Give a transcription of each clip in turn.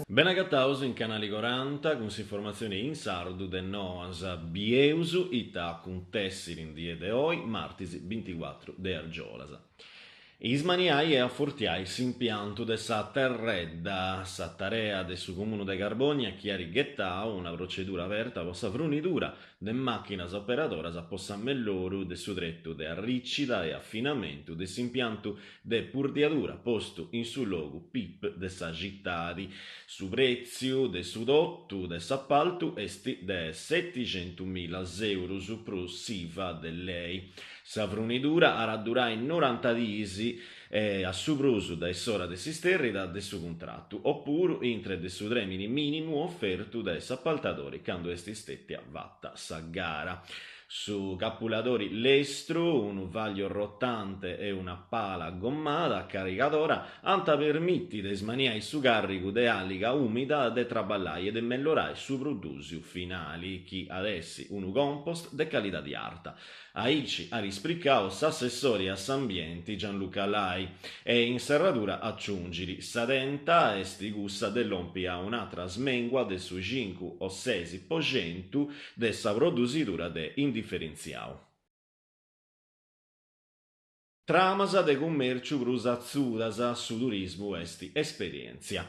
Benagataus in Canali Coranta cun s'informatzioni in sardu de Noas. Bieus ita acuntessit in die de oi, martis binticuatru de argiolas. Ismaniai e afortiai s'impiantu de sa Terredda, sa tarea de su Comunu de Carbònia chi at ghetau una procedura aberta po sa frunidura de màchinas operadoras po s'ammelloru de su tretu de arricida e afinamentu de s'impiantu de purdiadura postu in su logu Pip de sa citadi. Su prètziu de su totu de s'apaltu est de seticentumilas eurus prus s'IVA de lei. Sa frunidura at a durai noranta diis e a su prus dae s'ora de s'istèrrida de su cuntratu, opuru intre de su trèmini mìnimu ofertu dae s'apaltadori candu est stètia fata sa gara. Su capuladori lestru, unu vaglio rotante e una pala gommada carrigadora ant a permiti de ismaniai su càrrigu de àliga ùmida de traballai e de mellorai su prodùsiu finali, chi at essi unu compost de calidadi arta. Aici at ispricau s'assessori a s'ambienti Gianluca Lai e in serradura aciungit, Sa tenta est cussa de lompi a un'atra smengua de su cincu o ses po centu de sa produsidura de indiferentziau. Tramas de cummèrciu prus atzudas, su turismu est esperièntzia.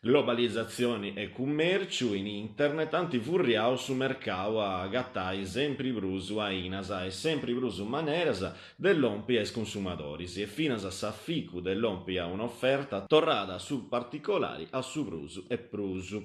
Globalizatzioni e cummèrciu in internet ant furriau su mercau a agatai sempri prus ainas e sempri prus maneras de lompi a is consumadoris e finas s'aficu de lompi a un'oferta torrada a su particolari a su prus e prus.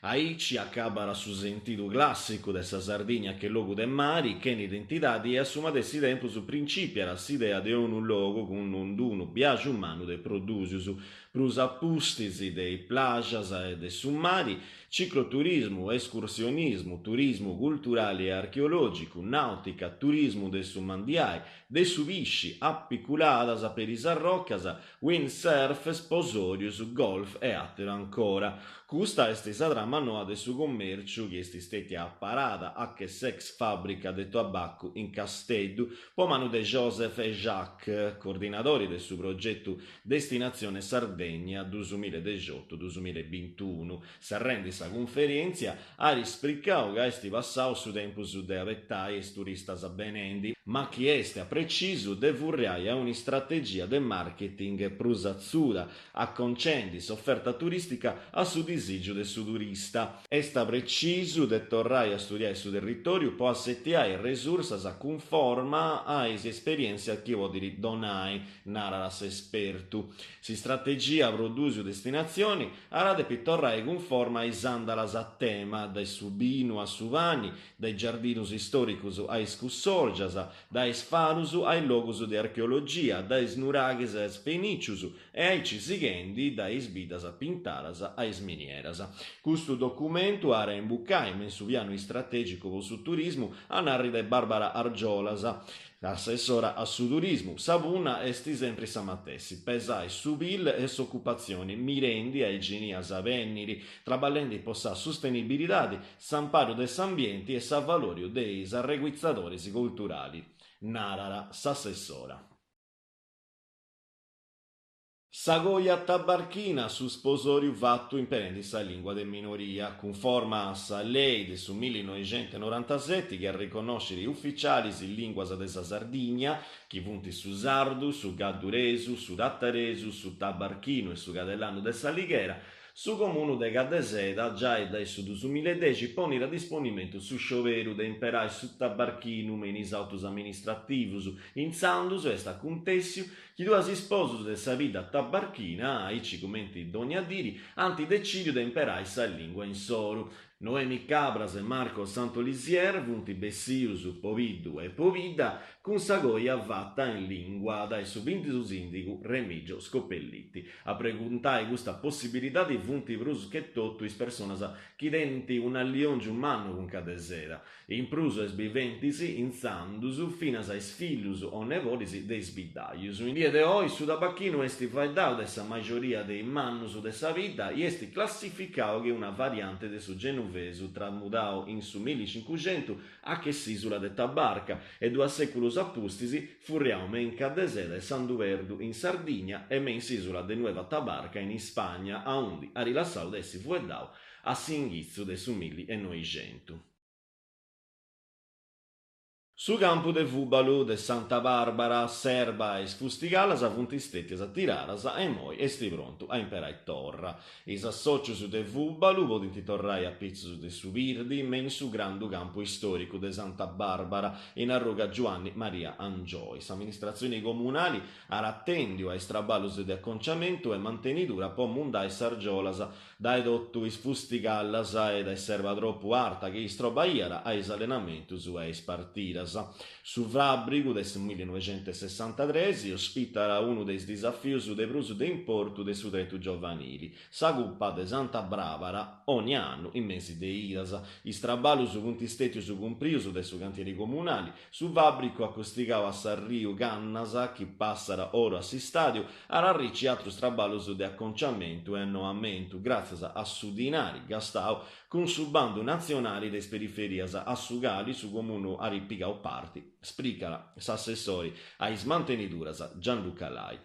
Aici acabat su sentidu clàssicu de sa Sardigna che logu de mari, chene identidadi e a su matessi tempus principiat s'idea de unu logu cun unu biaxu mannu de prodùsius, prus a pustis de is plajas e de su mari, cicloturismu, escursionismu, turismu culturali e archeològicu, nàutica, turismu de su mandiai, de su pisci, apiculadas peri is arrocas, windsurf, sposòrius, golf e àteru ancora. Custa est sa trama noa de su commèrciu chi est stètia aparada a che s'ex fàbrica de tabacu in Casteddu po manu de Joseph Jacques, coordinadori de su progetu Destinatzione Sardegna dusumiladexiotu dusumilabintunu. Serrendi sa cunferèntzia at spricau ca est passau su tempus de abetai is turistas benendi, ma chi est a precisu de furriai a un'istrategia de marketing prus atzuda, aconcendi s'oferta turìstica a su disìgiu de su turista. Est a precisu de torrai a studiai su territòriu po assetiai resursas cunforma a is esperièntzias chi podit donai, narat s'espertu. S'istrategia Prodùsiu Destinatzioni at a depi torrai cunforma a is àndalas a tema, dae su binu a su pani, dae is giardinus istòricus a is cussòrgias, dae is farus a is logus de archeologia, dae is nuraghes a is fenìcius e aici sighendi dae is biddas pintadas a is minieras. Custu documentu at a imbucai me in su pianu istratègicu po su turismu a narri de Barbara Argiolas, Assessora a su turismu, sa punna est sempri sa matessi, pesai su pil e s'ocupatzioni, mirendi a is genias a benniri, traballendi po sa sustenibilidadi, s'amparu de s'ambienti e s'avaloriu de is arreguitzadoris culturalis, narat s'assessora. Sa coja tabarchina, su sposòriu fatu imperendi sa lìngua de minoria, cunforma a sa lei de su millinoixentonorantaseti chi arreconnoscit uficialis is lìnguas de sa Sardigna, chi funt su sardu, su gadduresu, su tataresu, su tabarchinu e su cadelanu de s'Alighera, Su Comunu de Caddeseda, giai dae su dusumiladexi, ponit a disponimentu su scioberu de imperai su tabarchinu me in is àutus amministrativus. Intzandus est acuntèssiu chi duas isposus de sa bidda tabarchina, aici cumenti dònnia diri, ant decìdiu de imperai sa lìngua insoru. Noemi Cabras e Marco Santolisier funt bessius pobiddu e pobidda cun sa coja fata in lìngua dae su vitzisìndigu Remigio Scopelliti. A preguntai custa possibilidadi funt prus che totu is personas chi tenint un'alliòngiu mannu cun Caddeseda. In prus a is biventis, intzandus, finas a is fillus o nebodis de is biddajus. In die de oi su tabachinu est faeddau de sa majoria de is mannus de sa bidda i est classificau che una variante de su genuvesu tramudau in su millicincuxentu a che s'isula de Tabarca e duas sèculus. sèculus a pustis, furriau me in Caddeseda e Santu Perdu in Sardigna e me in s'ìsula de Nueva Tabarca in Ispagna, aundi at lassau de essi fueddau a s'inghitzu de su milli e noixentu. Su campu de fùbalu de Santa Bàrbara, s'erba e is fustigallas funt stètias tiradas e immoi est prontu a imperai torra. Is assòcius de fùbalu podint torrai a pitzus de su birdi me in su grandu campu istòricu de Santa Bàrbara, in arruga Giuanni Maria Angioy. S'amministratzioni comunali at atèndiu a is traballus de aconciamentu e mantenidura po mundai is argiolas dae totu is fustigallas e dae s'erba tropu arta chi istrobaiat a is allenamentus e a is partidas. Su fràbrigu de su millinoixentosessantatres ospitat unu de is disafius de prus de importu de su tretu giovanili, sa Cupa de Santa Bràbara, ònnia annu in mesi de idas. Is traballus funt stètius cumprius de su cantieri comunali, Su fàbricu acostigau a s'arriu Cannas, chi passat oru a s'istàdiu, at arrici atrus traballus de aconciamentu e annoamentu gràtzias a su dinari gastau cun su bandu natzionali de is periferias a su cali su comunu at pigau parti, spricat s'assessori a is manteniduras Gianluca Lai.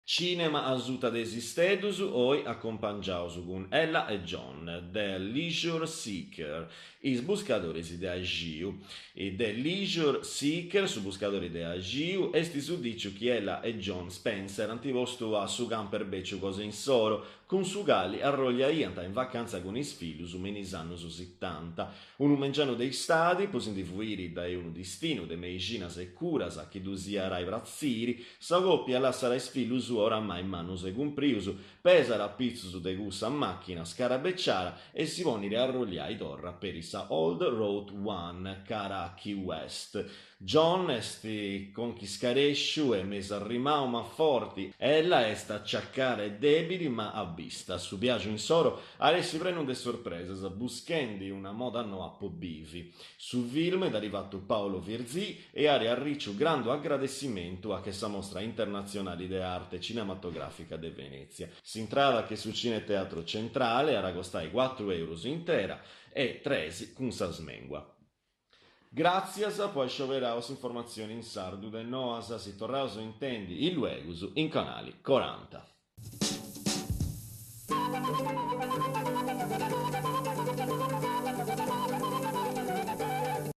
Cinema asuta de is isteddus, oi acumpangiaus cun Ella e John, The Leisure Seeker, is buscadoris de axiu. The Leisure Seeker, su buscadori de axiu, est su dìciu chi Ella e John Spencer ant postu a su camper bèciu cosa insoro, cun su cali arrogliaiant in vacàntzia cun is fillus me in is annus sitanta. Unu mengianu de istadi, po si ndi fuiri dae unu distinu de meixinas e curas chi ddus iat a pratziri, sa còpia lassat is fillus oramai mannus e cumprius, pesat a pitzus de cussa màchina scarabeciara e si ponit a arrolliai torra peri sa Old Route One cara a Key West. John est conchiscarèsciu e mesu arrimau ma forti, Ella est aciacara e dèbili ma abbista. Su biàgiu insoro at essi prenu de sorpresas, buschendi una moda noa po bivi. Su film dd'at fatu Paolo Virzì e at arriciu grandu agradessimentu a che sa Mostra Internatzionali de Arte Cinematogràfica de Venètzia. S'intrada che su Cineteatro Centrale at a costai cuatru eurus intera e tres cun sa smengua. Gràtzias po ai scioberau s'informatzioni in sardu de Noas, si torraus a intendi illuegus in Canali Coranta.